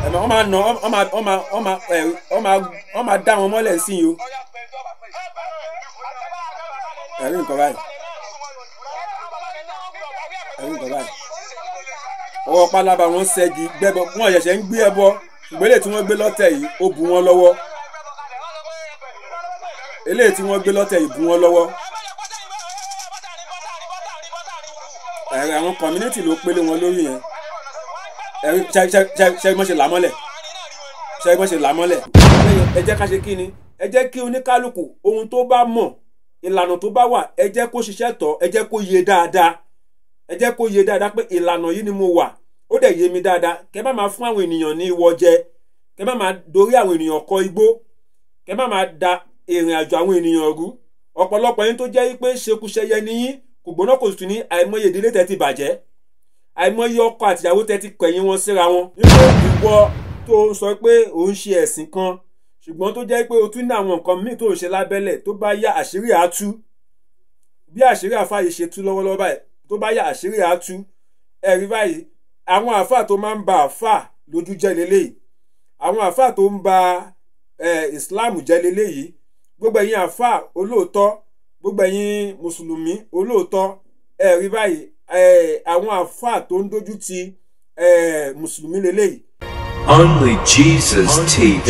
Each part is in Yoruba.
Wọ́n máa nà, wọ́n máa dá wọn mọ́lẹ̀ sí i o. Ẹ̀rí nǹkan báyìí, ẹ̀rí nǹkan báyìí. Ọwọ́ pálábá wọn ṣẹ́gi gbẹ́bọ, wọn ṣẹ̀ṣẹ̀ ń gbé ẹbọ, ṣùgbọ́n eléyìí tí wọ́n gbé lọ́tẹ̀ yìí ó bu wọn lọ́wọ́. Eléyìí tí wọ́n gbé lọ́tẹ̀ yìí bu wọn lọ́wọ́. Ẹ̀rọ àwọn community ló pélé wọn lórí yẹn. Ẹ̀rí ṣe mọ́ ṣe làmọ́lẹ̀, ṣe mọ́ ṣe làmọ́lẹ̀. Ẹ jẹ́ ká ṣe kí ni? Ẹ jẹ́ kí oníkálukú ohun tó bá mọ̀, ìlànà tó bá wà, ẹ jẹ́ kó ṣiṣẹ́ tọ̀, ẹ jẹ́ kó yé dáadáa. Ẹ jẹ́ kó yé dáadáa pé ìlànà yìí ni mo wà, ó dẹ̀ yé mi dáadáa. Kẹ́ má máa fún àwọn ènìyàn ní ìwọ jẹ, kẹ́ má máa dorí àwọn ènìyàn kọ igbó, kẹ́ má máa da ìrìn àjò àwọn ènìyàn rú. Ọ̀pọ̀lọpọ̀ yín tó jẹ́ pé ṣekúṣẹyẹ ni yín, kò gbóná kò tún ní, àìmọye ìdílé tẹ́ ti bàjẹ́, àìmọye ọkọ àtìyàwó tẹ́ ti kẹ̀yìn wọn síra wọn. Wípé ìwọ tó ń sọ pé ò ń ṣe ẹ̀sìn kan, ṣùgbọ́n tó jẹ́ pé o tún ní àwọn nǹkan míì tó ń ṣe lábẹ́lẹ̀, tó bá yá àṣírí á tú. Bí àṣírí àfáà yìí ṣe tú lọ́wọ́lọ́wọ́ báyìí, tó bá yá àṣírí á tú. Ẹ̀rí báyìí, àwọn àfáà tó máa ń ba àfáà lójú jẹ́ leléyìí, àwọn àfáà tó ń ba Islam jẹ́ leléyìí. Gbogbo ẹ̀yin àfáà olóòótọ́, gbogbo ẹ̀yin mùsùlùmí olóòótọ́, ẹ̀rí báyìí, àwọn àfáà tó ń dojú ti mùsùlùmí leléyìí. Only Jesus TV.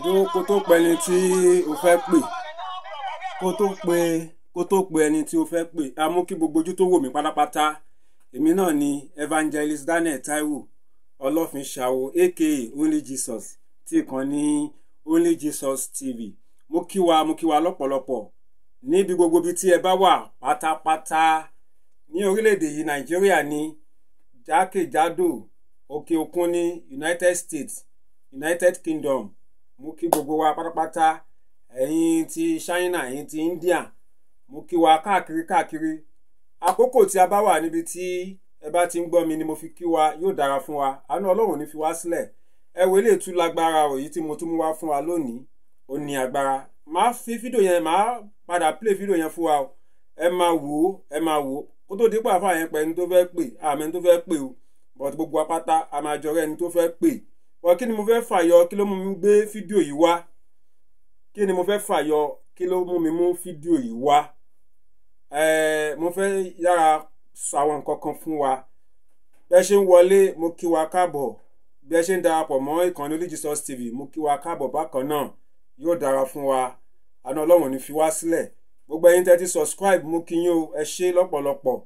Dúró kó tó pe ẹni tí o fẹ́ pè, kó tó pe ẹni tí o fẹ́ pè. A mú kí gbogbo ojú tó wò mí pátápátá. Èmi náà ni Evangelist Daniel Taiwo Ọlọ́fin Ṣàwò, aka Only Jesus, tí kan ní Only Jesus TV. Mo kí wa, mo kí wa lọ́pọ̀lọpọ̀ níbi gbogbo ibi tí ẹ bá wà pátápátá ní orílẹ̀-èdè yìí Nàìjíríà ní, jákèjádò òkè òkun ní United States, United Kingdom. Mo kí gbogbo wa pátápátá, ẹ̀yin ti China, ẹ̀yin ti India, mo kí wa káàkiri káàkiri. Àkókò tí a bá wà níbi tí ẹ bá ti ń gbọ́ mi ni mo fi kí wa, yóò dára fún wa, àánú Ọlọ́run ní fi wá sílẹ̀. Ẹ wo eléyìí tún lágbára òyí tí mo tún mú wá fún wa lónìí, ó ní agbára. Màá fi fídíò yẹn, màá padà play fídíò yẹn fún wa o. Ẹ máa wò ó, ẹ máa wò ó kó tó dípò àfáà yẹn pé ẹni tó fẹ́ pè, àmì ẹni tó fẹ́ pè o, but gbogbo apáta a máa jọrọ ẹni tó fẹ́ pè. Wọ́n kí ni mo fẹ́ fàyọ, kí ló mú mi gbé fídíò yìí wá? Kí ni mo fẹ́ fàyọ, kí ló mú mi mú fídíò yìí wá? Mo fẹ́ yára sọ àwọn nǹkan kan fún wa. Bí ẹ ṣe ń wọlé, mo kí wa káàbọ̀. Bí ẹ ṣe ń darapọ̀ mọ́ ìkànnì Only Jesus TV, mo kí wa káàbọ̀ bákan náà. Yóò dára fún wa, àánú Ọlọ́run ní fi wá sílẹ̀. Gbogbo ẹ̀yin tẹ́ ti subscribe, mo kí yín o, ẹ ṣé lọ́pọ̀lọpọ̀,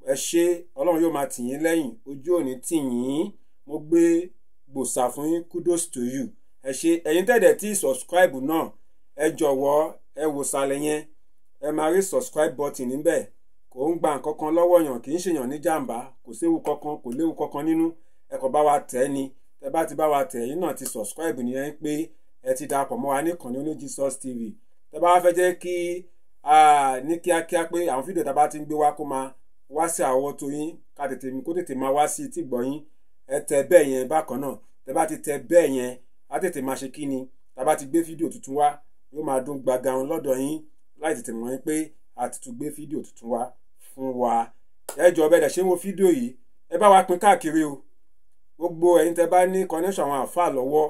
ẹ ṣé. Ọlọ́run yóò máa tì yín lẹ́yìn, ojú ò ní tì yín. Mo gbé gbòsà fún yín, kudos to you, ẹ ṣé. Ẹ̀yin tẹ́lẹ̀ tí subscribe náà, ẹ jọ̀wọ́ ẹ wò sàlẹ̀ yẹn, ẹ máa rí subscribe button níbẹ̀. Kò ń gba nǹkan kan lọ́wọ́ yàn, kì í ṣèyàn ní jàǹbá, kò séwu kankan, kò léwu kankan nínú. Ẹ kàn bá wa tẹ̀ ni. Tẹ bá ti bá wa tẹ̀, yín náà ti subscribe nìyẹn pé ẹ ti darapọ̀ mọ́ wa ní ìkànnì Only Jesus TV. Tẹ bá wá fẹ́ jẹ́ kí ní kíákíá pé àwọn fídíò tá a bá ti ń gbé wá kó máa wá sí àrọ́wọ́tó yín, ká tètè kó tètè máa wá sí etí gbọ́ yín, ẹ tẹ bẹ́ẹ̀ yẹn bákan náà. Tẹ bá ti tẹ bẹ́ẹ̀ yẹn, á tètè máa ṣe kí ni, tá a bá ti gbé fídíò tuntun wá, yóò máa dún gbàgàn lọ́dọ̀ yín láì tètè mọ̀ yín pé a ti tún gbé fídíò tuntun wá fún wa. Ẹ jọ̀ọ́ bẹ́ẹ̀ dẹ̀ ṣe ń wo fídíò yìí, ẹ bá wa pín káàkiri o. Gbogbo ẹ̀yin tẹ bá ní connection àwọn àfáà lọ́wọ́,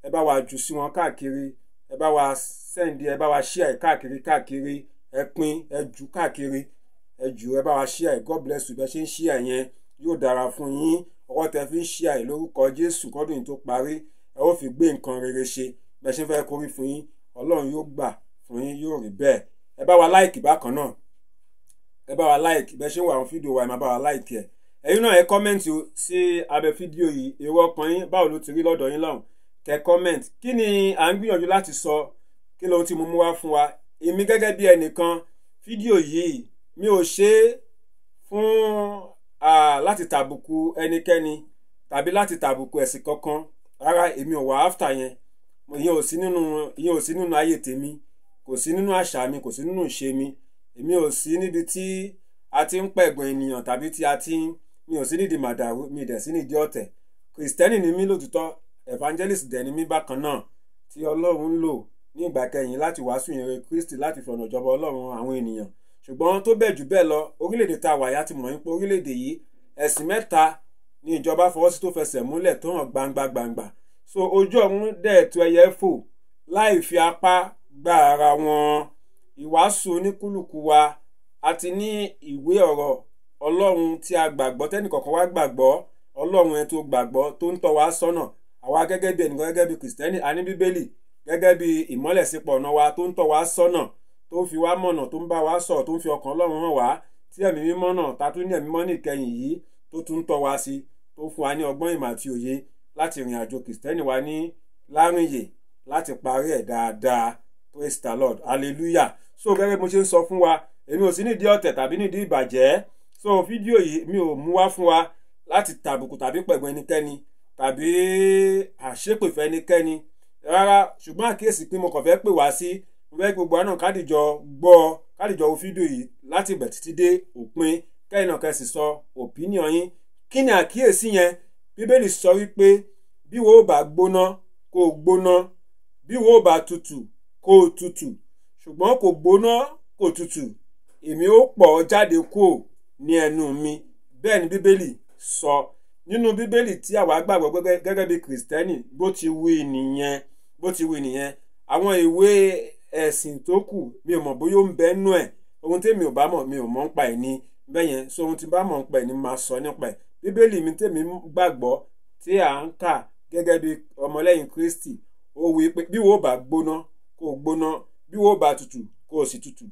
Ẹ bá wa jù sí wọn káàkiri, ẹ bá wa send, ẹ bá wa share káàkiri káàkiri, ẹ pín, ẹ jù káàkiri, ẹ jù, ẹ bá wa share. God bless you. Bẹ́ẹ̀ ṣe ń share yẹn, yóò dára fún yín. Ọwọ́ tẹ fi ń share lórúkọ Jésù, kọ́dún yìí tó parí, ẹ ó fi gbé nǹkan rere ṣe. Bẹ́ẹ̀ ṣe ń fẹ́ kórí fún yín, Ọlọ́run yóò gbà fún yín, yóò rí bẹ́ẹ̀. Ẹ bá wa like bákan náà, ẹ bá wa like. Bẹ́ẹ̀ ṣe ń wo àwọn fídíò wa, ẹ máa bá wa like ẹ. Ẹ̀yin náà, ẹ comment sí abẹ́ fídíò yìí. Èrò ọkàn yín, báwo ló ti rí lọ́dọ̀ yín lọ́hùn? Kẹ́ comment. Kí ni à ń gbìyànjú láti sọ? Kí lóhun tí mo mú wá fún wa? Èmi gẹ́gẹ́ bí ẹnìkan, fídíò yìí, mi ò ṣe é fún láti tàbùkù ẹnikẹ́ni tàbí láti tàbùkù ẹ̀sìn kankan rárá. Èmi ò wá after yẹn. Ìyẹn ò sí nínú ayé tèmi, kò sí nínú àṣà mi, kò sí nínú ìṣe mi. Èmi ò sí níbi tí a ti ń pẹ̀gàn ènìyàn tàbí tí a ti ń, mi ò sí nídìí màdàrú, mi ì dẹ̀ sí nídìí ọ̀tẹ̀. Kìrìsìtẹ́nì ni mí lótìtọ́, evangelist dẹ̀ ni mí bákan náà, tí Ọlọ́run ń lò ní ìgbà kẹyìn láti wàásù ìhìnrere Kristi, láti fi ọ̀nà ìjọba Ọlọ́run àwọn ènìyàn. Ṣùgbọ́n tó bẹ́ẹ̀ jù bẹ́ẹ̀ lọ, orílẹ̀-èdè tá a wà yá ti mọ̀ pé orílẹ̀-èdè yìí, ẹ̀sìn mẹ́ta ní ìjọba fọwọ́ sí tó fẹsẹ̀ múlẹ̀, tó hàn gbangba gbangba. So ojú ọ̀run dẹ̀ tó ẹyẹ fò láì fi apá gba ara wọn. Ìwàásù oníkúlùkù wa, a ti ní ìwé ọ̀rọ̀ Ọlọ́run tí a gbàgbọ́, tẹ́nìkọ̀ọ̀kan wá gbàgbọ́. Ọlọ́run ẹ tó gbàgbọ́ tó ń tọ́ wa sọ́nà, àwa gẹ́gẹ́ bí ẹnìkan, gẹ́gẹ́ bí Kìrìsìtẹ́nì, a ní Bíbélì gẹ́gẹ́ bí ìmọ́lẹ̀ sípò ọ̀nà wa, tó ń tọ́ wa sọ́nà, tó ń fi wá mọ̀nà, tó ń bá wa sọ̀rọ̀, tó ń fi ọkàn Ọlọ́run hàn wá, tí Ẹ̀mí Mímọ́ náà ta tún ní, Ẹ̀mí Mímọ́ ní ìkẹyìn yìí, tó tún ń tọ́ wa sí, tó fún wa ní ọgbọ́n, ìmọ̀ àti òye láti rìn àjò Kìrìsìtẹ́nì wa ní láàrin láti parí ẹ̀ dáadáa. Praise the Lord, hallelujah. So gẹ́gẹ́ bí mo ṣe ń sọ fún wa, èmi ò sí nídìí ọ̀tẹ̀ tàbí nídìí ìbàjẹ́. So fídíò yìí, mi ò mú wá fún wa láti tàbùkù tàbí pẹ̀gbọ́n ẹnikẹ́ni tàbí àṣépèfẹ́ ẹnikẹ́ni rárá. Ṣùgbọ́n àkíyèsí pé mo kàn fẹ́ pè wá sí, mo fẹ́ gbogbo àná kádìjọ gbọ́, kádìjọ wo fídíò yìí láti ìbẹ̀ títí dé òpin, kẹ́yìn náà kẹ́ sì sọ opinion yín. Kí ni àkíyèsí yẹn? Bíbélì sọ wípé bí wo bá gbóná, kó o gbóná; bí wo bá tutù, kó o tutù. Ṣùgbọ́n kò gbóná, kò tutù, èmi ó pọ̀ ọ́ jáde kúò ní ẹnu mi. Bẹ́ẹ̀ ni Bíbélì sọ nínú Bíbélì tí àwa gbàgbọ́ gẹ́gẹ́ bí Kìrìsìtẹ́nì. Bó ti wí nìyẹn, bó ti wí nìyẹn. Àwọn ìwé ẹ̀sìn tó kù, mi ò mọ̀ bóyá ó ń bẹ nú ẹ̀. Ohun tí mi ò bá mọ̀, mi ò mọ̀ ń pa ẹ̀ ní bẹ́ẹ̀ yẹn. So ohun tí bá mọ̀ ń pa ẹ̀ ní máa sọ nípa ẹ̀. Bíbélì mi tèmi gbàgbọ́, tí à ń kà gẹ́gẹ́ bí ọmọlẹ́yìn Kristi, ó wí pé bí wo bá gbóná, kó o gbóná; bí wo bá tutù, kó o sì tutù.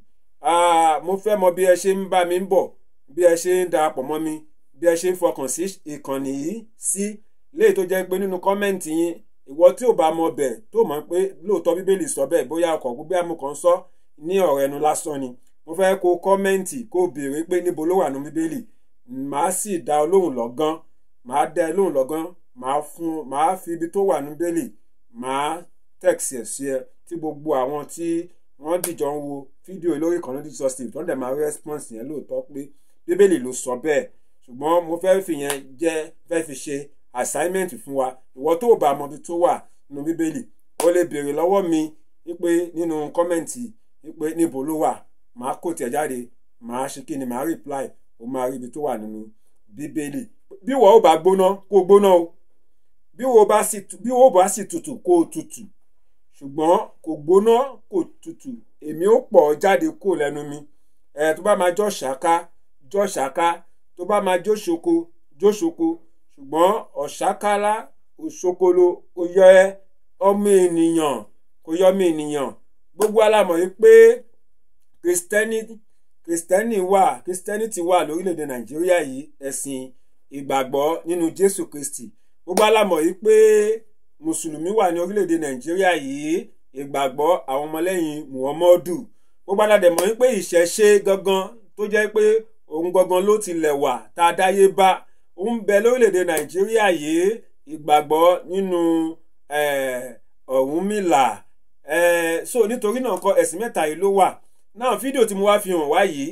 Mo fẹ́ mọ bí ẹ ṣe ń bá mi ń bọ̀, bí ẹ ṣe ń darapọ̀ mọ́ mi, bí ẹ ṣe ń fọkàn sí ìkànnì yìí sí léyìí, tó jẹ́ pé nínú comment yín, ìwọ tí ò bá mọ bẹ̀, tó mọ̀ pé lóòótọ́ Bíbélì sọ bẹ́ẹ̀, bóyá ọkọ̀ gbogbo àmú kan sọ ní ọ̀rọ̀ ẹnu lásán ni, mo fẹ́ kó comment, kó béèrè pé níbo ló wà nínú Bíbélì. Màá sì dá ọ lóhùn lọ́gán, màá dá ẹ lóhùn lọ́gán, màá fún, màá fi ibi tó wà nínú Bíbélì, màá text ẹ̀ sí ẹ, tí gbogbo àwọn tí wọ́n dìjọ ń wo fídíò lórí ìkànnì Jesus TV tó ń dẹ̀ máa response yẹn lóòótọ́ pé Bíbélì ló sọ bẹ́ẹ̀. Ṣùgbọ́n mo fẹ́ fi yẹn jẹ́, fẹ́ fi ṣe assignment fún wa. Ìwọ tó bá mọ ibi tó wà nínú Bíbélì, o lè béèrè lọ́wọ́ mi wípé nínú comment wípé níbo ló wà. Màá kó tiẹ̀ jáde, màá ṣe kí ni, màá reply, o máa rí ibi tó wà nínú Bíbélì. Bí wọ́n ò bá gbóná, kó gbóná o; bí wọ́n bá sì tutù, kó o tutù. Ṣùgbọ́n kò gbóná, kò tutù, èmi ó pọ̀ jáde kó lẹ́nu mi. Ẹ̀ tó bá máa jọ́ ṣáká, jọ́ ṣáká; tó bá máa jó ṣoko, jó ṣoko. Ṣùgbọ́n ọ̀ṣákálá òṣokolo kò yọ ẹ ọmọ ènìyàn, kò yọ ọmọ ènìyàn. Gbogbo alámọ̀ yìí pé Kìrìsìtẹ́nì wà, Christianity wà lórílẹ̀‐èdè Nàìjíríà yìí, ẹ̀sìn ìgbàgbọ́ nínú Jésù Kristi. Gbogbo alámọ̀ yìí pé Mùsùlùmí wà ní orílẹ̀‐èdè Nàìjíríà yìí, ìgbàgbọ́ àwọn ọmọlẹ́yìn Muhammadu. Gbogbo aládẹ̀mọ̀ yìí pé ìṣẹ̀ṣe gangan, tó jẹ́ pé òun gangan ló tilẹ̀ wà tá a dáyé bá, ó ń bẹ lórílẹ̀‐èdè Nàìjíríà yìí, ìgbàgbọ́ nínú Ọ̀rúnmìlà. So nítorí náà kọ́, ẹ̀sìn mẹ́ta yìí ló wà náà. Fídíò tí mo wá fi hàn wá yìí,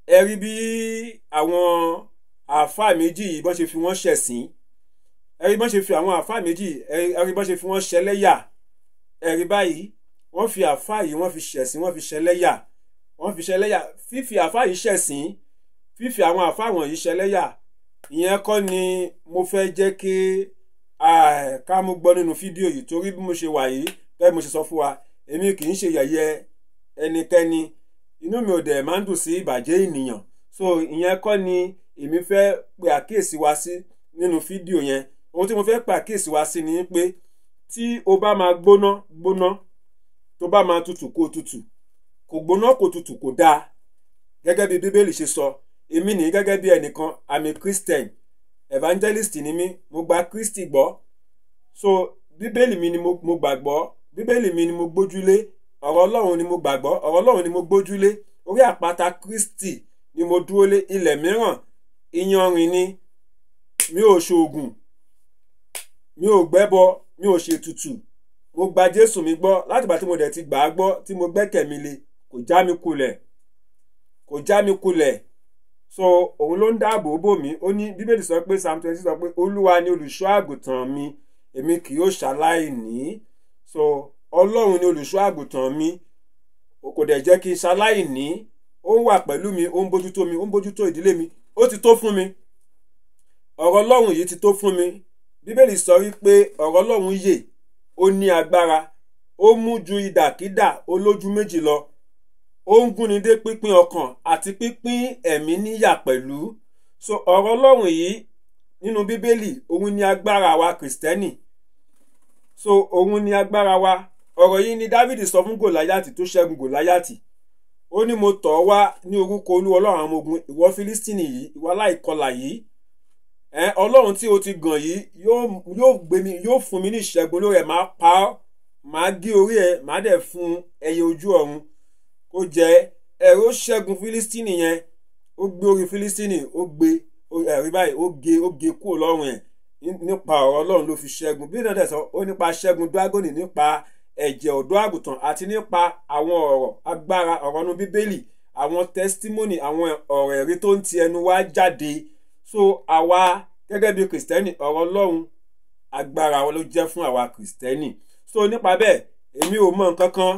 ẹ rí bí àwọn àáfàá méjì yìí bọ́n ṣe fi wọ́n ṣẹ̀sín. Ẹ rí bọ́n ṣe fi àwọn àáfàá méjì, ẹ rí bọ́n ṣe fi wọ́n ṣẹlẹ́yà. Ẹ rí báyìí, wọ́n fi àáfàá yìí, wọ́n fi ṣẹ̀sín, wọ́n fi ṣẹlẹ́yà, wọ́n fi ṣẹlẹ́yà. Fífi àáfàá yìí ṣẹ̀sín, fífi àwọn àáfàá wọ̀nyí ṣẹlẹ́yà, ìyẹn kọ́ ni mo fẹ́ jẹ́ kí ká mú gbọ́ nínú fídíò yìí, torí bí mo ṣe wà yìí, bẹ́ẹ̀ mo ṣe sọ fún wa, èmi kì í ṣe yẹ̀yẹ́ ẹnikẹ́ni, inú mi ò dẹ̀ máa ń dùn sí ìbàjẹ́ ènìyàn. So ìyẹn kọ́ ni èmi fẹ́ pe àkíyèsí wa sí nínú fídíò yẹn. Ohun tí mo fẹ́ pe àkíyèsí wa sí ni pé tí o bá máa gbóná gbóná, tó bá máa tutù kó tutù, kò gbóná kò tutù kò dáa. Gẹ́gẹ́ bí Bíbélì ṣe sọ, èmi ní gẹ́gẹ́ bí ẹnìkan, I'm a Christian evangelist ni mí, mo gba Kristi gbọ́. So Bíbélì mi ni mo gbàgbọ́, Bíbélì mi ni mo gbójúlé, ọ̀rọ̀ Ọlọ́run ni mo gbàgbọ́, ọ̀rọ̀ Ọlọ́run ni mo gbójúlé, orí àpáta Kristi ni mo dúró lé. Ilẹ̀ mìíràn iyanrìn ni, mi ò ṣoògùn, mi ò gbẹ́bọ, mi ò ṣètùtù, mo gba Jésù mi gbọ́. Látìgbà tí mo dẹ̀ ti gbà á gbọ́, tí mo gbẹ́kẹ̀ mi lé, kò já mi kulẹ̀, kò já mi kulẹ̀. So òun ló ń dáàbò bò mí. Ó ní Bíbélì sọ pé Psalm 26 sọ pé Olúwa ni olùṣọ́ àgùntàn mi, èmi kì yóò ṣaláìní. So Ọlọ́run ni olùṣọ́ àgùntàn mi, kò dẹ̀ jẹ́ kí n ṣaláìní. Ó ń wà pẹ̀lú mi, ó ń bójútó mi, ó ń bójútó ìdílé mi, ó ti tó fún mi. Ọ̀rọ̀ Ọlọ́run yìí ti tó fún mi. Bíbélì sọ wípé ọ̀rọ̀ Ọlọ́run yè, ó ní agbára, ó mú ju idàkídà olójú méjì lọ, ó ń gúnni dé pínpín ọkàn àti pínpín ẹ̀mí níyà pẹ̀lú. So ọ̀rọ̀ Ọlọ́run yìí nínú Bíbélì, òun ni agbára wa Kìrìsìtẹ́nì. So òun ni agbára wa. Ọ̀rọ̀ yìí ni Dávìdì sọ fún Gòláyàtì tó ṣẹ́gun Gòláyàtì. Ó ní mo tọ̀ ọ́ wá ní orúkọ Olúwa Ọlọ́run àwọn ogun, ìwọ Fílístínì yìí, ìwọ aláìkọlà yìí, Ọlọ́run tí o ti gàn yìí yóò gbé mi, yóò fún mi ní ìṣẹ́gun lórí ẹ̀, máa pa ọ́, máa gé orí ẹ̀, máa dẹ̀ fún ẹyẹ ojú ọ̀run kó jẹ. Ẹ̀rọ ṣẹ́gun Fílístínì yẹn, ó gbé orí Fílístínì, ó gbé ẹ̀rí báyìí, ó gé kúrò lọ́rùn ẹ̀. Nípa ọ̀rọ̀ Ọlọ́run ló fi ṣẹ́gun. Bí náà dẹ̀ sọ, ó nípa ṣẹ́gun Dágónì nípa ẹ̀jẹ̀ ọ̀dọ́ àgùntàn àti nípa àwọn ọ̀rọ̀ agbára ọ̀rọ̀ inú Bíbélì, àwọn testimony, àwọn ọ̀rọ̀ ẹ̀rí tó ń ti ẹnu wá jáde. So àwa gẹ́gẹ́ bí Kìrìsìtẹ́nì, ọ̀rọ̀ Ọlọ́run agbára ló jẹ́ fún àwa Kìrìsìtẹ́nì. So nípa bẹ́ẹ̀, èmi ò mọ nǹkan kan,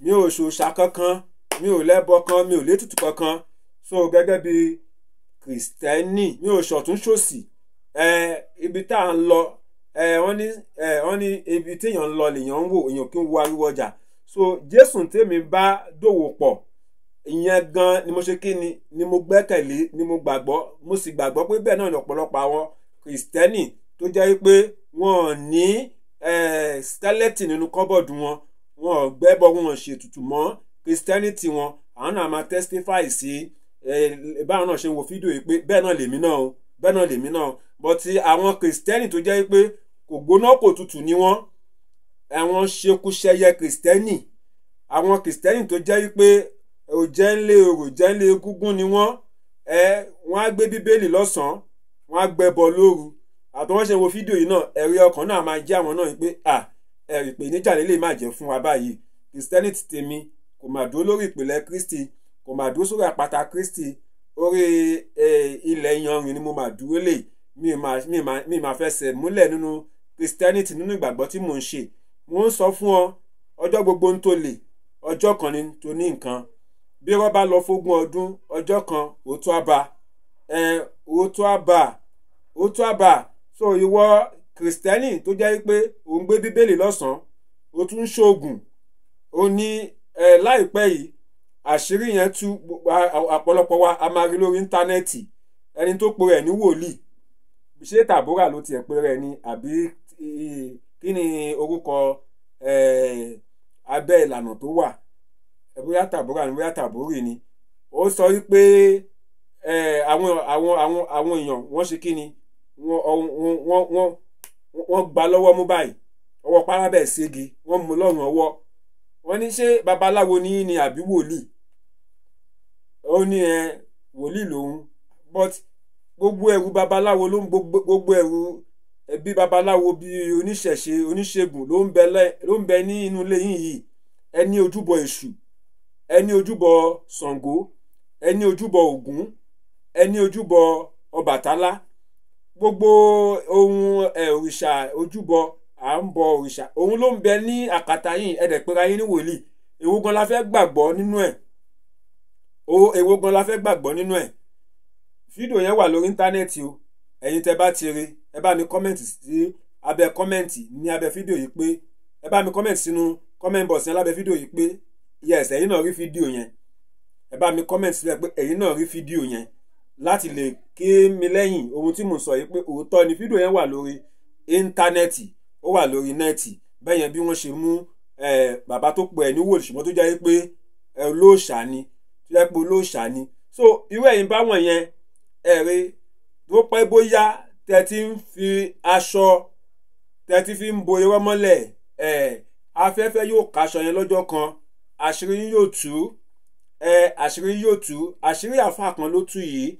mi ò ṣòṣà kankan, mi ò lẹ́bọ kan, mi ò létùtù kankan. So gẹ́gẹ́ bí Kìrìsìtẹ́nì, mi ò ṣọ̀tún ṣòsì. Ibi tá à ń lọ, wọ́n ní ibi téèyàn ń lọ lèèyàn ń wò, èèyàn kí ń wo ariwo ọjà. So Jésù tèmi bá dòwò pọ̀, ìyẹn gan ni mo ṣe kí ni mo gbẹ́kẹ̀lé, ni mo gbàgbọ́. Mo sì gbàgbọ́ pé bẹ́ẹ̀ náà ni ọ̀pọ̀lọpọ̀ àwọn Kìrìsìtẹ́nì tó jẹ́ pé wọ́n ò ní skeleton nínú kọ́bọ̀dù wọn, wọn ò gbẹ́bọ, wọn ò ṣètùtù mọ́ Kìrìsìtẹ́nìtì wọn, àwọn náà máa testify sí báwọn náà ṣe ń wo fídíò yìí pé bẹ́ẹ̀ náà lèmi náà o, bẹ́ẹ̀ náà lèmi náà. But àwọn Kìrìsìtẹ́nì tó jẹ́ pé kò gbóná kò tutù ni wọ́n, àwọn ṣekúṣẹyẹ Kìrìsìtẹ́nì, àwọn Kìrìsìtẹ́nì tó jẹ́ pé òjẹ́ ńlé orò, jẹ́ ńlé egúngún ni wọ́n, wọ́n á gbé Bíbélì lọ́sàn-án, wọ́n á gbẹ́bọ lóru. Àtọwọ́n ṣe wo fídíò yìí náà, ẹ̀rí ọkàn náà máa jẹ́ àwọn náà pé ẹ̀rí pé níjà lè má jẹ́ fún wa báyìí. Kìrìsìtẹ́nì ti tèmi kò mà dúró lórí ìpìlẹ̀ Kristi, kò mà dúró sórí àpáta Kristi, orí ilẹ̀ yanrìn ni mo mà dúró lè. Mi mà fẹsẹ̀ múlẹ̀ nínú Kìrìsìtẹ́nìtì, nínú ìgbàgbọ́ tí mò ń ṣe. Mo ń sọ fún ọ, ọjọ́ gbogbo ń tó lè, ọjọ́ kan ni tó ní nǹkan. Bí rọ́bà lọ fógún ọdún, ọjọ́ kan òótọ́ àbá, òótọ́ àbá, òótọ́ àbá. So ìwọ Kìrìsìtẹ́nì tó jẹ́ pé ò ń gbé Bíbélì lọ́sàn-án, o tún ń ṣoògùn, o ní láìpẹ́ yìí àṣírí yẹn tú ọ̀pọ̀lọpọ̀ wa, a máa rí lórí íńtánẹ́ẹ̀tì. Ẹni tó pe rẹ̀ ní wòlíì, ṣé Tàbórà ló tiẹ̀ pe rẹ̀ ni àbí kí ni orúkọ abẹ́ ìlànà tó wà, bóyá Tàbórà ni bóyá Tàbórì ni. Ó sọ wípé àwọn èèyàn wọ́n ṣe kí ni, wọ́n gbà lọ́wọ́ mú báyìí, ọwọ́ párábẹ̀ ségi, wọ́n mú lọ́rùn ọwọ́. Wọ́n ní ṣé babaláwo ní ni àbí wòlíì? Ó ní wòlíì lòun, but gbogbo ẹrù babaláwo ló ń gbogbo ẹrù ẹbí babaláwo bí oníṣẹ̀ṣe oníṣègùn ló ń bẹ ní inú ilé yín yìí. Ẹ ní ojúbọ Èṣù, ẹ ní ojúbọ Ṣàngó, ẹ ní ojúbọ Ògún, ẹ ní ojúbọ Ọbàtálá. Gbogbo ohun òrìṣà ojúbọ à ń bọ òrìṣà, òun ló ń bẹ ní àkàtà yìí. Ẹ dẹ̀ pera yín ní wòlíì. Èwo gan la fẹ́ gbàgbọ́ nínú ẹ̀? Èwo gan la fẹ́ gbàgbọ́ nínú ẹ̀? Fídíò yẹn wà lórí íńtánẹ́ẹ̀tì o. Ẹ̀yin tẹ́ bá ti rí, ẹ bá mi kọ́mẹ̀ntì sí abẹ́ kọ́mẹ́ǹtì ní abẹ́ fídíò yìí pé ẹ bá mi kọ́mẹ́ǹtì sínú comment box yẹn lábẹ́ fídíò yìí pé yes, ẹ̀yin náà rí fídíò yẹn. Ẹ bá mi kọ́mẹ́ǹtì sílẹ̀ pé ẹ̀yin náà rí fídíò yẹn láti lè ké mi lẹ́yìn ohun tí mo sọ yìí pé òótọ́ ni fídíò yẹn wà lórí íńtánẹ́ẹ̀tì, ó wà lórí nẹ́ẹ̀tì. Bẹ́ẹ̀ yẹn bí wọ́n ṣe mú bàbá tó pè ẹ́ ní wòlíì ṣùgbọ́n tó jẹ́ pé olóòṣà ni, tó jẹ́ pé olóòṣà ni. So irú ẹ̀yin báwọn yẹn ẹ̀rí tó pẹ́ bóyá tẹ́ ti ń fi aṣọ tẹ́ ti fi ń bo irọ́ mọ́lẹ̀, afẹ́fẹ́ yóò kaṣọ yẹn lọ́jọ́ kan, àṣírí yín yóò tú, àṣírí yóò tú. Àṣírí àfa kan ló tú yìí.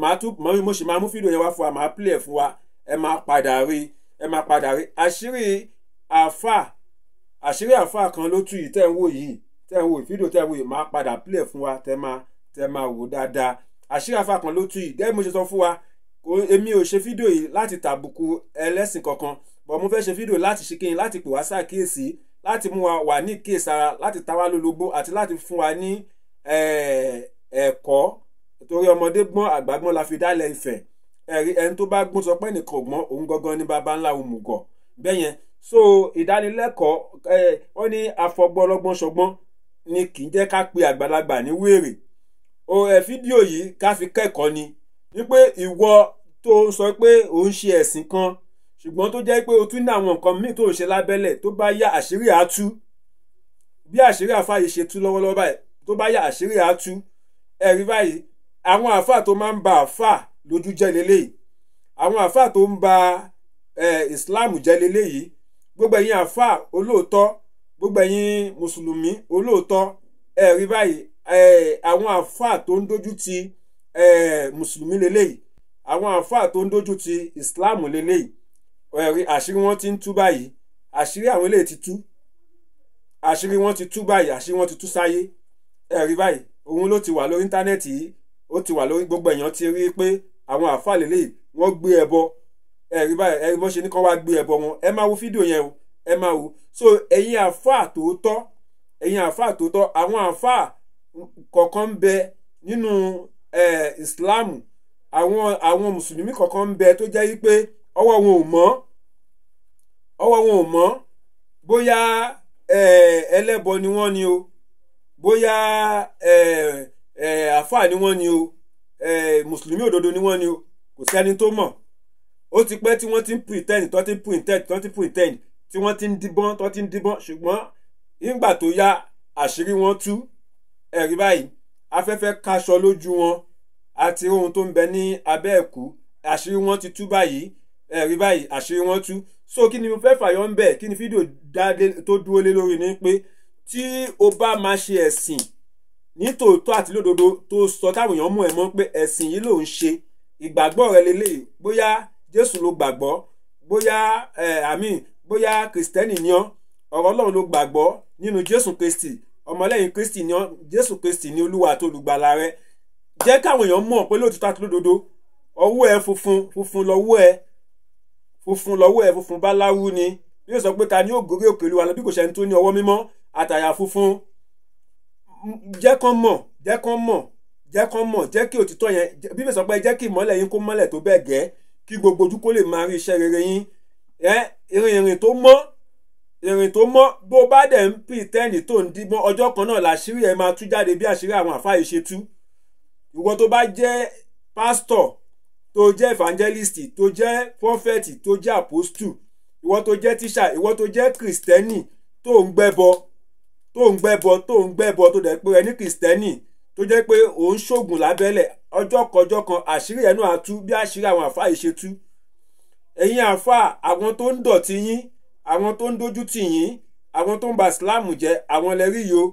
Màá tún mo sì máa mú fídíò yẹn wá fún wa, màá play ẹ̀ fún wa, ẹ máa padà rí, ẹ máa padà rí àṣírí àfa, àṣírí àfa kan ló tú yìí tẹ́ ń wò yìí, tẹ́ ń wò fídíò tẹ́ ń wò yìí, màá padà play ẹ̀ fún wa, tẹ́ máa wò dáadáa. Àṣírí àfa kan ló tú yìí. Gẹ́gẹ́ bí mo ṣe sọ fún wa, èmi ò ṣe fídíò yìí láti tàbùkù ẹlẹ́sìn kankan, bọ̀ mo fẹ́ ṣe fídíò láti ṣe kíni, láti pè wá ṣàkíyèsí, láti mú wa wà ní ìkíyèsára, láti ta wá lólobó àti láti fún wa ní ẹ̀kọ́. Torí ọmọdé gbọ́n àgbà gbọ́n la fi dálẹ̀ Ifẹ̀. Ẹ̀rí ẹni tó bá gbọ́n sọ pé nìkan ò gbọ́n, òun gangan ní baba ńlá òmùgọ̀ bẹ́ẹ̀ yẹn. So ìdánilẹ́kọ̀ọ́ wọ́n ní afọgbọ́lọ́gbọ́n ṣọgbọ́n ni kì í jẹ́ ká pe àgbàlagbà ní wèrè. Fídíò yìí ká fi kẹ́kọ̀ọ́ ni wípé ìwọ tó ń sọ pé ò ń ṣe ẹ̀sìn kan ṣùgbọ́n tó jẹ́ pé o tún ní àwọn nǹkan míì tó ń ṣe lábẹ́lẹ̀, tó bá yá àṣírí á tú. Bí àṣírí àfáà yìí ṣe tú lọ́wọ́lọ́wọ́ báyìí, tó bá yá àṣírí á tú. Ẹ̀rí báyìí, àwọn àfáà tó máa ń ba àfáà lójú jẹ́ leléyìí, àwọn àfáà tó ń ba Islam jẹ́ leléyìí. Gbogbo ẹ̀yin àfáà olóòótọ́, gbogbo ẹ̀yin mùsùlùmí olóòótọ́, ẹ̀rí báyìí, àwọn àfáà tó ń dojú ti mùsùlùmí leléyìí, àwọn àfáà tó ń dojú ti Islam leléyìí. Ẹ̀rí àṣírí wọn ti ń tú báyìí, àṣírí àwọn eléyìí ti tú, àṣírí wọn ti tú báyìí, àṣírí wọn ti tú sáyé. Ẹ̀rí báyìí, òun ló ti wà lórí íńtánẹ́ẹ̀tì yìí, ó ti wà lórí gbogbo èèyàn ti rí pé àwọn àfáà lélẹ́yìí wọ́n gbé ẹbọ. Ẹ̀rí báyìí, ẹ̀rí bọ́n ṣe ní kán wá gbé ẹbọ wọn. Ẹ máa wo fídíò yẹn o, ẹ máa wo. So ẹ̀yin àfáà tòótọ́, ẹ̀yin àfáà tòótọ́, àwọn àfáà kọ̀ọ̀kan ń bẹ nínú Ìsìláàmù, àwọn mùsùlùmí kọ̀ọ̀kan ń bẹ tó jẹ́ wípé ọwọ́ wọn ò mọ́, ọwọ́ wọn ò mọ́, bóyá ẹlẹ́bọ ni wọ́n ni o, bóyá àfáà ni wọ́n ni o, mùsùlùmí òdodo ni wọ́n ni o, kò sẹ́ni tó mọ̀. Ó ti pẹ́ tí wọ́n ti ń pretend, tó ti ń pretend, tó ti ń pretend, tí wọ́n ti ń díbọ́n, tó ti ń díbọ́n, ṣùgbọ́n nígbà tó yá àṣírí wọn tú. Ẹ̀rí báyìí, afẹ́fẹ́ kaṣọ lójú wọn àti ohun tó ń bẹ ní abẹ́ ẹ̀kú, àṣírí wọn ti tú báyìí. Ẹ̀rí báyìí, àṣírí wọn tú. So kí ni mo fẹ́ fàyọ ń bẹ̀, kí ni fídíò tó dúró lé lórí ni pé tí o bá máa ṣe ẹ̀sìn nítòótọ́ àti lódodo, tó sọ táwọn èèyàn mú ẹ mọ̀ pé ẹ̀sìn yìí ló ń ṣe, ìgbàgbọ́ rẹ lélẹ́yìí, bóyá Jésù ló gbàgbọ́, bóyá àmín, bóyá kìrìsìtẹ́nì ni ọ́, ọ̀rọ̀ Ọlọ́run ló gbàgbọ́ nínú Jésù Kristi, ọmọlẹ́yìn Kristi ni ọ́, Jésù Kristi ni Olúwa àti olùgbàlà rẹ. Jẹ́ káwọn èèyàn mọ̀ pé lóòtítọ́ àti lódodo ọwọ́ ẹ funfun, funfun lọ́wọ́ ẹ, funfun lọ́wọ́ ẹ, funfun báláwú ni. Bí ó sọ pé ta ni ó gorí òkè Olúwa lọ bí kò ṣe ẹni tó ní ọwọ́ mímọ́ àtàyà funfun. Jẹ́ kán mọ̀, jẹ́ kán mọ̀, jẹ́ kán mọ̀, jẹ́ kí òtítọ́ yẹn, Bíbélì sọ pé jẹ́ kí ìmọ́lẹ̀ yín kó mọ́lẹ̀ tó bẹ́ẹ̀ gẹ́, kí gbogbo ojú kó lè máa rí iṣẹ́ rere yín. Ìrìn tó mọ́, ìrìn tó mọ́, bó bá dẹ̀ ń pretend tó ń díbọ́n, ọjọ́ kan náà làṣírí ẹ̀ máa tú jáde bí àṣírí àwọn àfáà yìí ṣe tú. Ìwọ tó bá jẹ́ pásítọ̀, tó jẹ́ evangelist, tó jẹ́ prophet, tó jẹ́ apostle, ìwọ tó jẹ́ tíṣà, ìwọ tó jẹ́ kìrìsìtẹ́nì tó ń gbẹ́bọ, tó ń gbẹ́bọ, tó ń gbẹ́bọ, tó dẹ̀ pé ẹni kìrìsìtẹ́nì tó jẹ́ pé òun ṣoògùn lábẹ́lẹ̀, ọjọ́ kọjọ́ kan àṣírí ẹ̀ náà á tú bí àṣírí àwọn àfáà yìí ṣe tú. Ẹ̀yin àfáà, àwọn tó ń dọ̀tí yín, àwọn tó ń dojú tì yín, àwọn tó ń ba Ìsìláàmù jẹ́, àwọn lẹ́rí yìí o,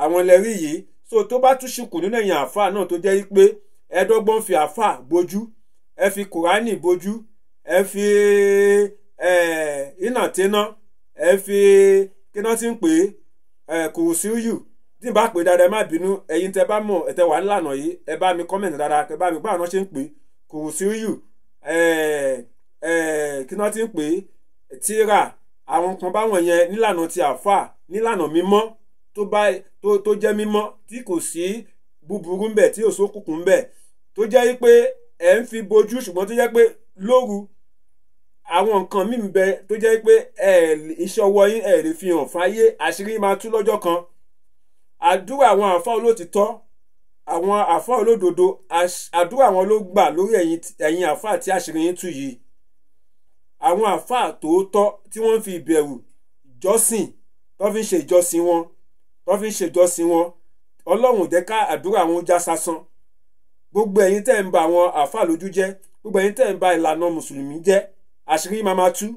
àwọn lẹ́rí yìí. So tó bá tún ṣùkù nínú ẹ̀yin àfáà náà tó jẹ́ pé ẹ dọ́gbọ́n fi àfáà bojú, ẹ fi Kùránì bojú, ẹ fi iná tíná, ẹ fi kíná tí ń pè é kùrùsíyù. Tí n bá pè dáadáa ẹ má bínú, ẹ̀yin tẹ bá mọ̀ ẹ tẹ wà nílànà yìí, ẹ bá mi kọ́mẹ̀ntì dáadáa, ẹ bá mi báwọn ṣe ń pè kùrùsíyù, kíná tí ń pè é tíra, àwọn kan báwọn yẹn nílànà ti àfáà, nílànà mímọ́ tó bá tó jẹ́ mímọ́ tí kò sí búburú ń bẹ, tí ò sókùnkùn ń bẹ, tó jẹ́ pé ẹ ń fi bojú, ṣùgbọ́n tó jẹ́ pé lóru Àwọn nǹkan míì ń bẹ tó jẹ́ pé iṣẹ́ ọwọ́ yín ẹ lè fi hàn fáyé, àṣírí máa tú lọ́jọ́ kan. Àdúrà àwọn àfáà olótìtọ́, àwọn àfáà olódodo, àdúrà àwọn ló gbà lórí ẹ̀yin àfáà tí àṣírí yín tú yìí. Àwọn àfáà tòótọ́ tí wọ́n ń fi ìbẹ̀rù jọ́sìn, tó fi ń ṣe ìjọsìn wọn, tó fi ń ṣe ìjọsìn wọn, Ọlọ́run ò jẹ́ ká àdúrà wọn já sásán. Gbogbo ẹ̀yin tẹ́ ń ba àwọn àfáà lójú jẹ́, gbogbo ẹ̀yin tẹ́ ń ba ìlànà mùsùlùmí jẹ́, àṣírí máa ma tú.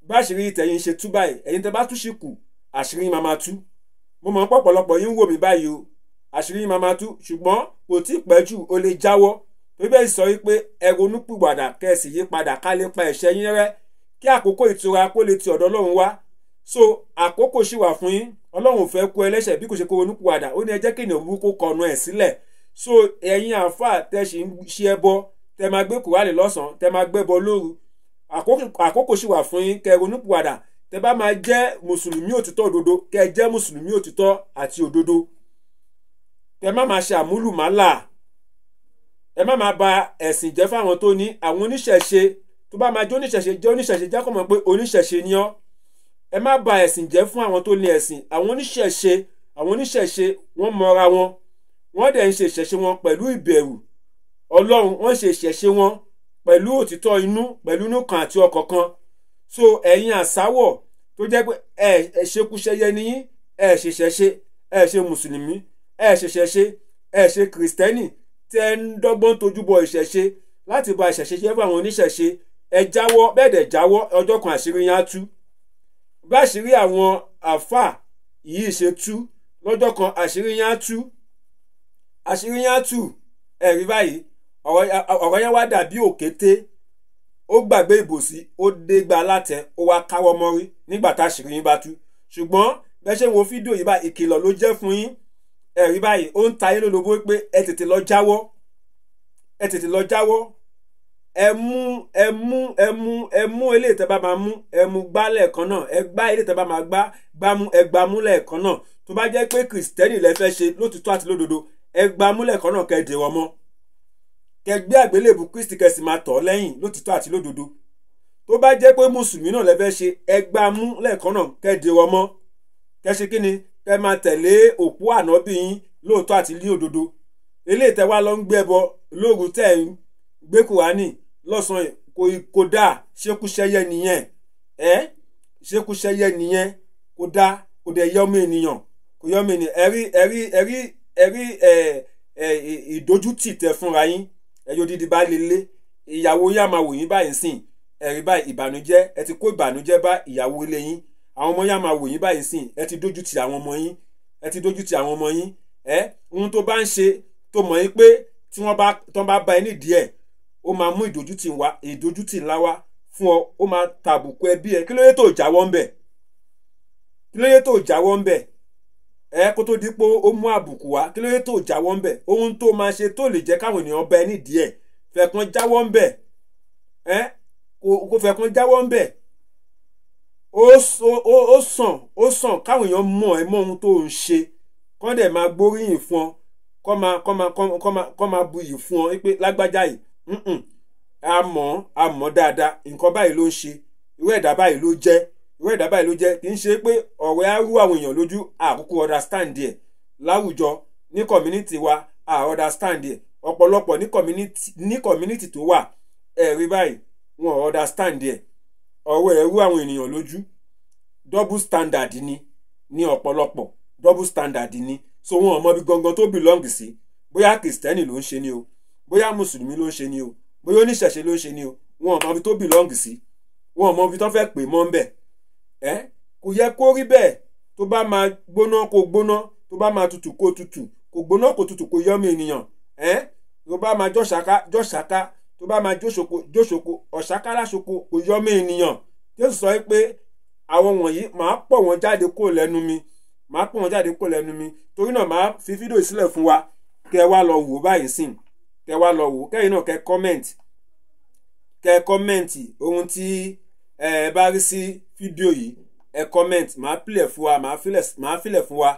Bá àṣírí tẹ̀yin ṣe tú báyìí, ẹ̀yin tẹ́ bá tú sí kù, àṣírí máa ma tú. Mo mọ̀ pọ̀pọ̀lọpọ̀ yín ń wò mí báyìí o, àṣírí máa ma tú, ṣùgbọ́n kò tí ì pẹ́ jù, o lè jáwọ́. Torí bẹ́ẹ̀ sọ wípé ẹ ronúpìwàdà kẹ́ ẹ sì yí padà ká lè pa ẹ̀ṣẹ̀ yín rẹ́, kí àkókò ìtura kó lè ti ọ̀dọ̀ Ọlọ́run wá. So àkókò ṣì wà fún yín. Ọlọ́run ò fẹ́ kú ẹlẹ́ṣẹ̀ bí kò ṣe kó ronúpìwàdà. Ó ní ẹ jẹ́ kí ènìyàn burúkú kọnu ẹ̀ sílẹ̀. So ẹ̀yin àáfàá tẹ́ ṣì ń ṣe ẹbọ, tẹ́ máa gbé Kùránì lọ́sàn-án, tẹ́ máa gbẹ́bọ lóru, àkókò ṣì wà fún yín kẹ́ ẹ ronúpìwàdà. Tẹ́ bá máa jẹ́ mùsùlùmí òtítọ́ òdodo, kẹ́ ẹ jẹ́ mùsùlùmí òtítọ́ àti òdodo. Kẹ́ má máa ṣe àmúlùmálà, ẹ má máa ba ẹ̀sìn jẹ́ fáwọn tó ní. Àwọn oníṣẹ̀ṣe, tó bá máa jẹ́ oníṣẹ̀ṣe, jẹ́ oníṣẹ̀ṣe, jẹ́ kó mọ̀ pé oníṣẹ̀ṣe ni ọ́. Ẹ má ba ẹ̀sìn jẹ́ fún àwọn tó ní ẹ̀sìn. Àwọn oníṣẹ̀ṣe, àwọn oníṣẹ̀ṣe wọ́n mọra wọn, wọ́n dẹ̀ ń ṣe ìṣẹ̀ṣe wọn pẹ̀lú ìbẹ̀rù Ọlọ́run, wọ́n ṣe ìṣẹ̀ṣe wọn pẹ̀lú òtítọ́ inú, pẹ̀lú inú kan àti ọkàn kan. So ẹ̀yin àsáwọ̀ tó jẹ́ pé ẹ ṣekúṣẹyẹ ni yín, ẹ ṣe ṣẹ̀ṣe, ẹ ṣe mùsùlùmí, ẹ ṣe ṣẹ̀ṣe, ẹ ṣe kìrìsìtẹ́nì, tẹ́ ń dọ́gbọ́n tójú bọ ìṣẹ̀ṣe láti ba ìṣẹ̀ṣe jẹ́ fún àwọn oníṣẹ̀ṣe, ẹ jáwọ́. Bẹ́ẹ̀ dẹ̀ jáwọ́, ọjọ́ kan àṣírí yín á tú. Bá àṣírí àwọn àfáà yìí ṣe tú lọ́jọ́ kan, àṣírí yín á tú, àṣírí yín á tú. Ẹ̀rí báyìí, ọ̀rọ̀ yẹn wá dàbí òkété, ó gbàgbé ìbòsí, ó dégbà látẹ, ó wá káwọ́ mọ́rí nígbà tá àṣírí yín bá tú. Ṣùgbọ́n bẹ́ẹ̀ ṣe wo fídíò yìí bá, ìkìlọ̀ ló jẹ́ fún yín. Ẹ̀rí báyìí, ó ń ta yín lólobó pé ẹ tètè lọ jáwọ́, ẹ tètè lọ jáwọ́. Ẹ mú ẹ mú ẹ mú ẹ mú eléyìí tẹ́ bá máa mú, ẹ mú gbá lẹ́ẹ̀kan náà, ẹ gbá eléyìí tẹ́ bá máa gbá gbá mú, ẹ gbá mú lẹ́ẹ̀kan náà. Tó bá jẹ́ pé kìrìsìtẹ́nì lẹ fẹ́ ṣe lótìtọ́ àti lódodo, ẹ gbá mú lẹ́ẹ̀kan náà, kẹ́ dèrò ọmọ, kẹ́ gbé àgbélébù Kristi, kẹ́ sì máa tọ̀ lẹ́yìn lótìtọ́ àti lódodo. Tó bá jẹ́ pé mùsùlùmí náà lẹ fẹ́ ṣe, ẹ gbá mú lẹ́ẹ̀kan náà, kẹ́ dèrò ọmọ, kẹ́ ṣe kí ni, kẹ́ máa tẹ̀lé òpó ànábì yín lóòótọ́ àti ní òdodo. Eléyìí tẹ́ wá lọ ń gbẹ́bọ lóru, tẹ́ ń gbé Kùránì lọ́sàn-án, kò dáa, ṣekúṣẹyẹ nìyẹn. Ẹ ṣekúṣẹyẹ nìyẹn, kò dáa, kò dẹ̀ yẹ ọmọ ènìyàn, kò yẹ ọmọ ènìyàn. Ẹ̀rí ẹ̀rí ẹ̀rí ẹ̀rí ẹ̀ ẹ̀ ìdójútì tẹ fúnra yín, ẹ̀yọ́ dídí bá lélẹ̀, ìyàwó yín á máa wò yín báyìí sìn. Ẹ̀rí báyìí, ìbànújẹ́, ẹ ti kó ìbànújẹ́ bá ìyàwó ilé yín. Àwọn ọmọ yín á máa wò yín báyìí sìn, ẹ ti dójú tì àwọn ọmọ yín, ẹ ti dójú tì àwọn ọmọ yín. Ẹ ohun tó bá ń ṣe tó mọ̀ yín pé tí wọ́n bá tán bá bá ẹ nídìí ẹ̀, ó máa mú ìdójútì wá, ìdójútì ńlá wá fún ọ, ó máa tàbùkù ẹbí ẹ. Kí ló dé tó jáwọ́ ń bẹ̀? Kí ló dé tó jáwọ́ ń bẹ̀? Ẹ kó tó di pé ó mú àbùkù wá, kí ló dé tó jáwọ́ ń bẹ̀? Ohun tó máa ṣe tó lè jẹ́ káwọn ènìyàn bá ẹ nídìí ẹ̀, fẹ̀kan jáwọ́ ń bẹ̀. Ẹ kò fẹ̀kan jáwọ́ ń bẹ̀. Ó sàn, ó sàn káwọn èèyàn mọ̀ ẹ́ mọ́ ohun tó ń ṣe, kọ́ dẹ̀ máa gbóríyìn fún ọ, kọ́ máa buyì fún ọ pé lágbájá yìí, a mọ̀, a mọ̀ dáadáa, nǹkan báyìí ló ń ṣe, irú ẹ̀dá báyìí ló jẹ́, irú ẹ̀dá báyìí ló jẹ́. Kì í ṣe pé ọ̀rẹ́ á rú àwọn èèyàn lójú, àkókò understand ẹ̀ láwùjọ ní community wa, à understand ẹ̀. Ọ̀pọ̀lọpọ̀ ní community tó wà, ẹ̀rí báyìí, wọn ò understand ẹ̀. Ọ̀rọ̀ ẹ̀ rú àwọn ènìyàn lójú. Double standard ni ní ọ̀pọ̀lọpọ̀, double standard ni. So wọn ò mọ ibi gangan tó belong sí, bóyá kìrìsìtẹ́nì ló ń ṣe ni o, bóyá mùsùlùmí ló ń ṣe ni o, bóyá oníṣẹ̀ṣe ló ń ṣe ni o, wọn ò mọ ibi tó belong sí, wọn ò mọ ibi tó fẹ́ pè mọ́ ń bẹ̀. Ẹ́ kò yẹ kó rí bẹ́ẹ̀. Tó bá máa gbóná kó gbóná, tó bá máa tutù kó tutù, kó gbóná kó tutù, kó yọ́mọ ènìyàn. Ẹ́ tó bá máa jọ́ṣàká jọ́ṣàká, tó bá máa jóṣoko jóṣoko, ọ̀ṣàká láṣoko, kò yọ́mọ ènìyàn. Jésù sọ pé àwọn wọ̀nyí máa pọ̀ wọ́n jáde kó lẹ́nu mi, máa pọ̀ wọ́n jáde kó lẹ́nu mi. Torí náà máa fi fídíò sílẹ̀ fún wa, kẹ́ wá lọ wò báyìí sìn, kẹ́ wá lọ wò, kẹ́yìn náà kẹ́ comment, kẹ́ comment ohun tí ẹ bá rí sí fídíò yìí. Ẹ comment, máa play fún wa, máa filẹ̀ fún wa,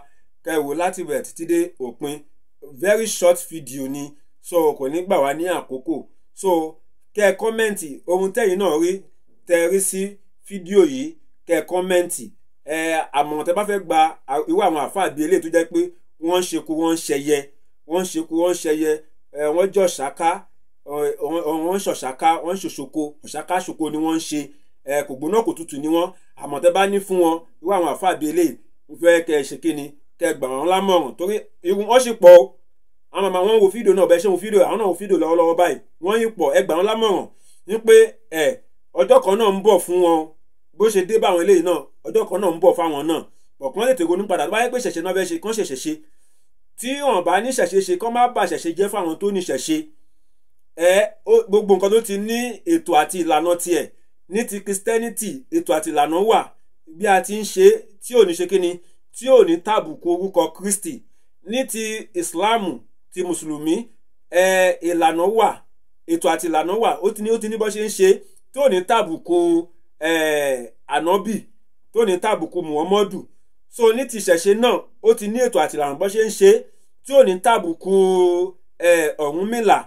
kẹ́ wò láti bẹ̀rẹ̀ títí dé òpin. Very short video ni, so kò ní gbà wá ní àkókò. So kẹ́ comment ohun tẹ́yìn náà rí. tẹ́ rí sí fídíò yìí, kẹ́ kọ́mẹ́ǹtì. Àmọ̀ràn tẹ́ bá fẹ́ gba irú àwọn àfáà bíi eléyìí tó jẹ́ pé wọ́n ń ṣekú, wọ́n ń ṣẹyẹ, wọ́n ń ṣekú, wọ́n ń ṣẹyẹ, wọ́n jọ ṣáká, wọ́n ń ṣọ̀ṣáká, wọ́n ń ṣòṣoko, ọ̀ṣáká ṣoko ni wọ́n ń ṣe, kò gbóná kò tutù ni wọ́n. Àmọ́ tẹ́ bá ní fún wọn irú àwọn àfáà bíi eléyìí, ń fẹ́ kẹ́ ẹ ṣe kí ni, kẹ́ ẹ gbà wọ́n lámọ̀ràn, torí irú wọn sì pọ̀ o. Àwọn màmá wọn wo fídíò náà, bẹ́ẹ̀ ṣe wo fídíò, àwọn náà wo fídíò lọ́wọ́lọ́wọ́ báyìí, wọ́n yìí pọ̀. Ẹ gbà wọ́n lámọ̀ràn ní pé ọjọ́ kan náà ń bọ̀ fún wọn, bó ṣe dé báwọn eléyìí náà, ọjọ́ kan náà ń bọ̀ fáwọn náà. Ọ̀kan lè tèrò ní padà tó bá yẹ pé ṣẹ̀ṣẹ̀ náà fẹ́ ṣe, kán ṣẹ̀ṣẹ̀ ṣe. Tí wọn bá ní ṣẹ̀ṣẹ̀ ṣe, kán má bà ṣẹ̀ṣẹ̀ jẹ́ fáwọn tó ní ṣẹ̀ṣẹ̀. Gbogbo nǹkan tó ti ní ètò àti ìlànà tiẹ̀. Ní ti Christianity, ètò àti ìlànà wà bí a ti ń ṣe tí ò ní ṣe kíni, tí ò ní tàbùkù orúkọ Kristi. Ní ti Ìsìláàmù, ti Mùsùlùmí, ìlànà wà, ètò àti ìlànà wà, ó ti ní bó ṣe ń ṣe tí ò ní tàbùkù ànábì, tó ní tàbùkù Muhammadu. So ní ti ìṣẹ̀ṣe náà, ó ti ní ètò àti ìlànà bó ṣe ń ṣe tí ò ní tàbùkù Ọ̀rúnmìlà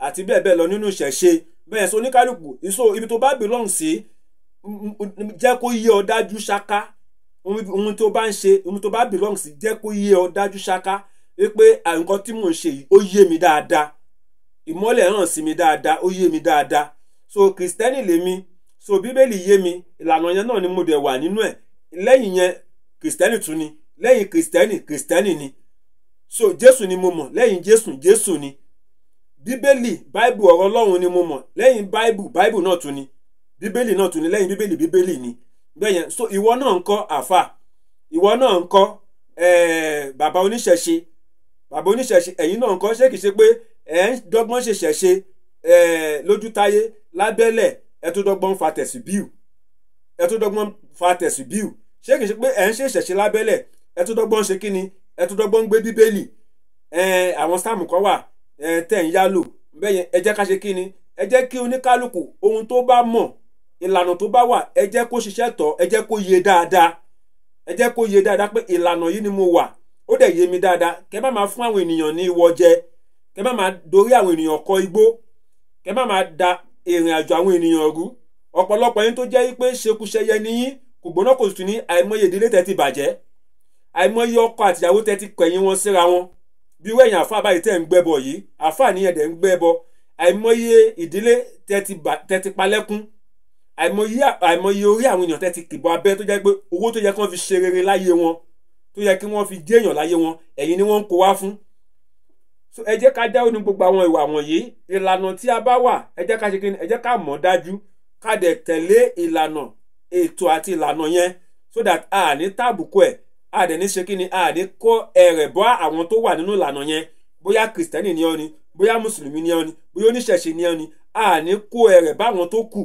àti bẹ́ẹ̀ bẹ́ẹ̀ lọ nínú ìṣẹ̀ṣe. Bẹ́ẹ̀ so oníkálukú, so ibi tó bá belong sí, jẹ́ kó yé ọ dájú ṣáká. Ohun tó bá ń ṣe, ohun tó bá belong sí, jẹ́ kó yé ọ dájú ṣáká wípé nǹkan tí mò ń ṣe yìí ó yé mi dáadáa, ìmọ́lẹ̀ hàn sí mi dáadáa, ó yé mi dáadáa. So kìrìsìtẹ́nì lèmi, so bíbélì yé mi, ìlànà yẹn náà ni mo dẹ̀ wà nínú ẹ̀. Lẹ́yìn yẹn kìrìsìtẹ́nì tún ni, lẹ́yìn kìrìsìtẹ́nì kìrìsìtẹ́nì ni. So Jésù ni mo mọ̀, lẹ́yìn Jésù Jésù ni. Bíbélì, báìbù, ọ̀rọ̀ Ọlọ́run ni mo mọ̀, lẹ́yìn báìbù báìbù náà tún ni, bíbélì náà tún ni, lẹ́yìn bíbélì bíbélì ni. Bẹ́ẹ̀ yẹn. So ìwọ náà ń kọ́ àfà, ìwọ náà ń kọ́ bàbá oníṣẹ̀ṣe, bàbá oníṣẹ̀ṣe, ẹ̀yin náà ń kọ́. Ṣé kìí ṣe pé ẹ̀ ń dọ́gbọ́n ṣe ṣẹ̀ṣe lójútáyé lábẹ́lẹ̀, ẹ tó dọ́gbọ́n fa tẹ̀síbíù, ẹ tó dọ́gbọ́n fa tẹ̀síbíù? Ṣé kìí ṣe pé ẹ̀ ń ṣe ṣẹ̀ṣe lábẹ́lẹ̀, ẹ tó dọ́gbọ́n ṣe kíni, ẹ tó dọ́gbọ́n gbé bíbélì, àwọn sáàmù kan wà tẹ̀ ń yálò. Bẹ́ẹ̀ yẹn, ẹ jẹ́ ká ṣe kíni, ẹ jẹ́ kí oníkálukú ohun tó bá mọ̀, ìlànà tó bá wà, ẹ jẹ́ kó ṣiṣẹ́ tọ̀, ẹ jẹ́ kó yé dáadáa, ẹ jẹ́ kó yé dáadáa pé ìlànà yìí ni mo wà, ó dẹ̀ yé mi dáadáa. Kẹ́ má máa fún àwọn ènìyàn ní ìwọ jẹ, kẹ́ má máa dorí àwọn ènìyàn kọ igbó, kẹ́ má máa da ìrìn àjò àwọn ènìyàn rú. Ọ̀pọ̀lọpọ̀ yín tó jẹ́ pé ṣekúṣẹyẹ ni yín, kò gbóná kò tún ní, àìmọye ìdílé tẹ́ ti bàjẹ́, àìmọye ọkọ àtìyàwó tẹ́ ti kẹ̀yìn wọn síra wọn. Bí wẹ̀yìn àfáà báyìí tẹ́ ń gbẹ́bọ yìí, àfáà níyẹn dẹ̀ ń gbẹ́bọ, àìmọye ìdílé tẹ́ ti palẹ́kún, àìmọye orí àwọn èèyàn tẹ́ ti kìbọ abẹ́, tó jẹ́ pé owó tó yẹ kí wọ́n fi ṣe rere láyé wọn, tó yẹ kí wọ́n fi jẹ́yàn láyé wọn, ẹ̀yin ni wọ́n ń kó wá fún. So ẹ jẹ́ ká dáwọ́ ní gbogbo àwọn ìwà wọ̀nyí. Ìlànà tí a bá wà, ẹ jẹ́ ká ṣe kíni, ẹ jẹ́ ká mọ̀ dájú, ká dẹ̀ tẹ̀lé ìlànà, ètò àti ìlànà yẹn, so that a ní tàbùkù ẹ̀, a dẹ̀ ní ṣe kíni, a ní kó ẹ̀rẹ̀ bọ́ àwọn tó wà nínú ìlànà yẹn. Bóyá kìrìsìtẹ́nì ni ọ́ ni, bóyá mùsùlùmí ni ọ́ ni, bóyá oníṣẹ̀ṣe ni ọ́ ni, a ní kó ẹ̀rẹ̀ bá àwọn tó kù.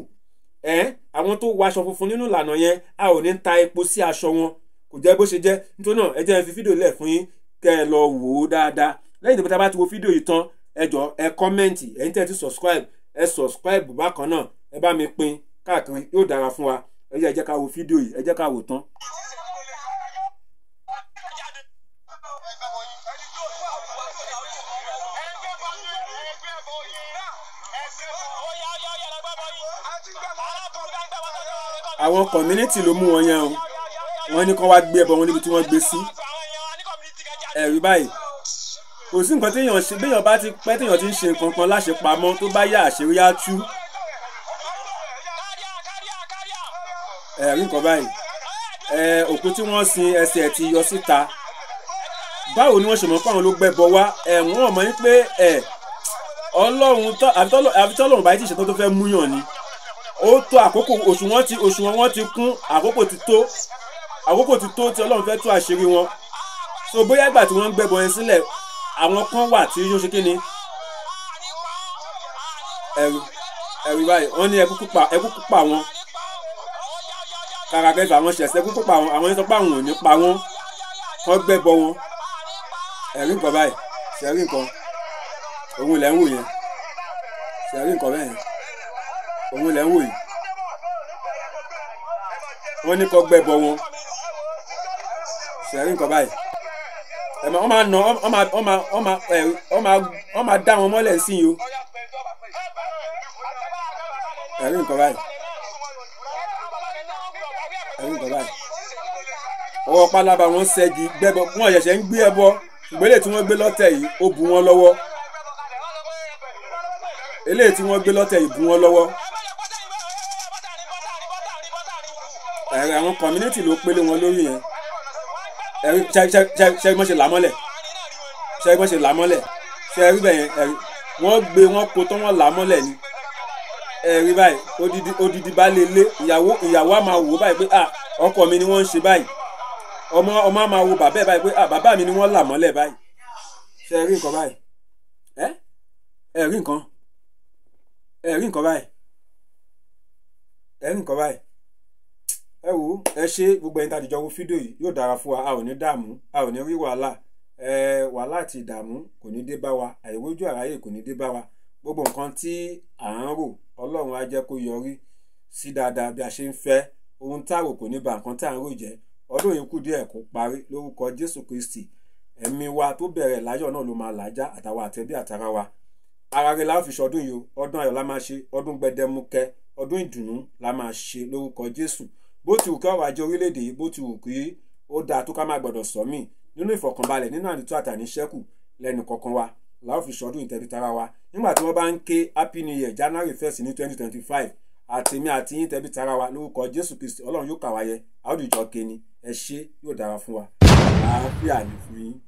Àwọn tó wọ aṣọ funfun nínú ìlànà yẹn, a ò ní ta epo sí aṣọ wọn. Kò jẹ́ bó ṣe jẹ́. Nítorí náà ẹ jẹ́ n fi fídíò lẹ̀ fún yín kẹ́ ẹ lọ wò ó dáadáa. Lẹ́yìn tó bá ti wo fídíò yìí tán, ẹ jọ̀ọ́ ẹ kọ́mẹ́ǹtì, ẹ̀yin tẹ́ ẹ ti subscribe, ẹ subscribe bákan náà, ẹ bá mi pín káàkiri, yóò dára fún wa. Ẹ jẹ́ ká wo fídíò yìí, ẹ jẹ́ ká wò tán. Àwọn community ló mú wọn yẹn o, wọ́n ní kán wá gbé ẹbọ wọn níbi tí wọ́n gbé sí. Ẹ̀rí báyìí, kò sí nǹkan téèyàn ṣe, béèyàn bá ti pẹ́ téèyàn ti ń ṣe nǹkan kan láṣepamọ́, tó bá yá àṣírí á tú. Ẹ̀rí nǹkan báyìí, òkú tí wọ́n sin ẹsẹ̀ ti yọ síta. Báwo ni wọ́n ṣe mọ̀ pé àwọn ló gbẹ́bọ wá? Wọ́n mọ̀ pé Ọlọ́run àfi tọ́lọ́run báyìí ti ṣetán tó fẹ́ múyàn ni. Ó tó àkókò, òṣùwọ̀n wọn ti kún, àkókò ti tó, àkókò ti tó tí Ọlọ́run fẹ́ tú àṣírí wọn. So bóyá ìgbà tí wọ́n ń gbẹ́bọ yẹn sílẹ̀, àwọn kan wà tí yóò ṣe kí ni, ẹ̀rí báyìí, wọ́n ní ẹkú pa wọn, kàrà kẹfà àwọn ṣẹ̀ṣẹ̀ ẹkú pa wọn, àwọn yẹn sọ pé àwọn ò ní pa wọn, kọ́ gbẹ́bọ wọn. Ẹ̀rí nǹkan báyìí, ṣẹ̀rí nǹkan, òun lẹ̀ ń wò yẹn, ṣẹ̀rí nǹkan bẹ́ẹ̀ yẹn, òun lẹ̀ ń wò yìí. Wọ́n ní kọ́ gbẹ́bọ wọn, ṣẹ̀rí nǹkan báyìí. Wọ́n máa nà, wọ́n máa dá wọn mọ́lẹ̀ sí i o. Ẹ̀rí nǹkan báyìí. Ẹ rí nǹkan báyìí, ọwọ́ pálábá wọn ṣẹ́gi gbẹ́bọ. Wọn ṣẹ̀ṣẹ̀ ń gbé ẹbọ, ṣùgbọ́n eléyìí tí wọ́n gbé lọ́tẹ̀ yìí, ó bu wọn lọ́wọ́. Eléyìí tí wọ́n gbé lọ́tẹ̀ yìí bu wọn lọ́wọ́. Ẹ̀rọ àwọn community ló pélé wọn lórí yẹn. Ẹ̀rí ṣe ṣe ṣe làmọ́lẹ̀, ṣe bọ́n ṣe làmọ́lẹ̀, ṣe rí bẹ́ẹ̀ yẹn. Ẹ̀rí wọ́n gbé wọn kó tán, wọ́n làmọ́lẹ̀ ni. Ẹ̀rí báyìí, odidi odidi bá lè lé ìyàwó, ìyàwó á máa wò báyìí pé, "Ah, ọkọ mi ni wọ́n ń ṣe báyìí." Ọmọ ọmọ á máa wo bàbá ẹ̀ báyìí pé, "Ah, bàbá mi ni wọ́n là mọ́lẹ̀ báyìí." Ṣe rí nǹkan báyìí? Ẹ ẹ rí nǹkan, ẹ rí nǹkan báyìí, ẹ rí nǹkan báyìí. Ẹ wò ó, ẹ ṣe gbogbo ẹni tá a dìjọ wo fídíò yìí. Yóò dára fún wa, a ò ní dààmú, a ò ní rí wàhálà. Ẹ wàhálà àti ìdààmú kò ní dé bá wa, àìrójú àráyè kò ní dé bá wa. Gbogbo nǹkan tí à ń rò, Ọlọ́run á jẹ́ kó yọrí sí dáadáa bí a ṣe ń fẹ́. Ohun tá a rò kò ní ba nǹkan tá à ń rò jẹ́. Ọdún yìí kù díẹ̀ kó parí. Lórúkọ Jésù Kristi, ẹ̀mí wa tó bẹ̀rẹ̀ láyọ̀ náà ló máa làájá, àtàwọn àtẹ̀bí àtara wa. Ara rẹ̀ la ó fi ṣọdún yìí o. Ọdún ayọ̀ la máa ṣe, ọdún gbẹdẹmukẹ, ọdún ìdùnnú la máa ṣe lórúkọ Jésù. Bó ti wù kí ọrọ̀ ajé orílẹ̀-èdè yìí, bó ti wù kí ó dáa tó, ká má gbọ́dọ̀ sọ mí nínú ìfọ̀kànbalẹ̀, nínú ànító àtàníṣẹ́kù lẹ́nu kọ̀ọ̀kan wa la ó fi ṣọdún ìtẹ̀bí-tara wa. Nígbà tí wọ́n bá ń ké Happy New Year January 1st ní 2025, àtèmi àti yín, tẹ̀bí-tara wa, lórúkọ Jésù Kristi, Ọlọ́run yóò kà wá yẹ. A ó dìjọ kéni. Ẹ ṣé, yóò dára fún wa. Àlàáfíà ní fún yín.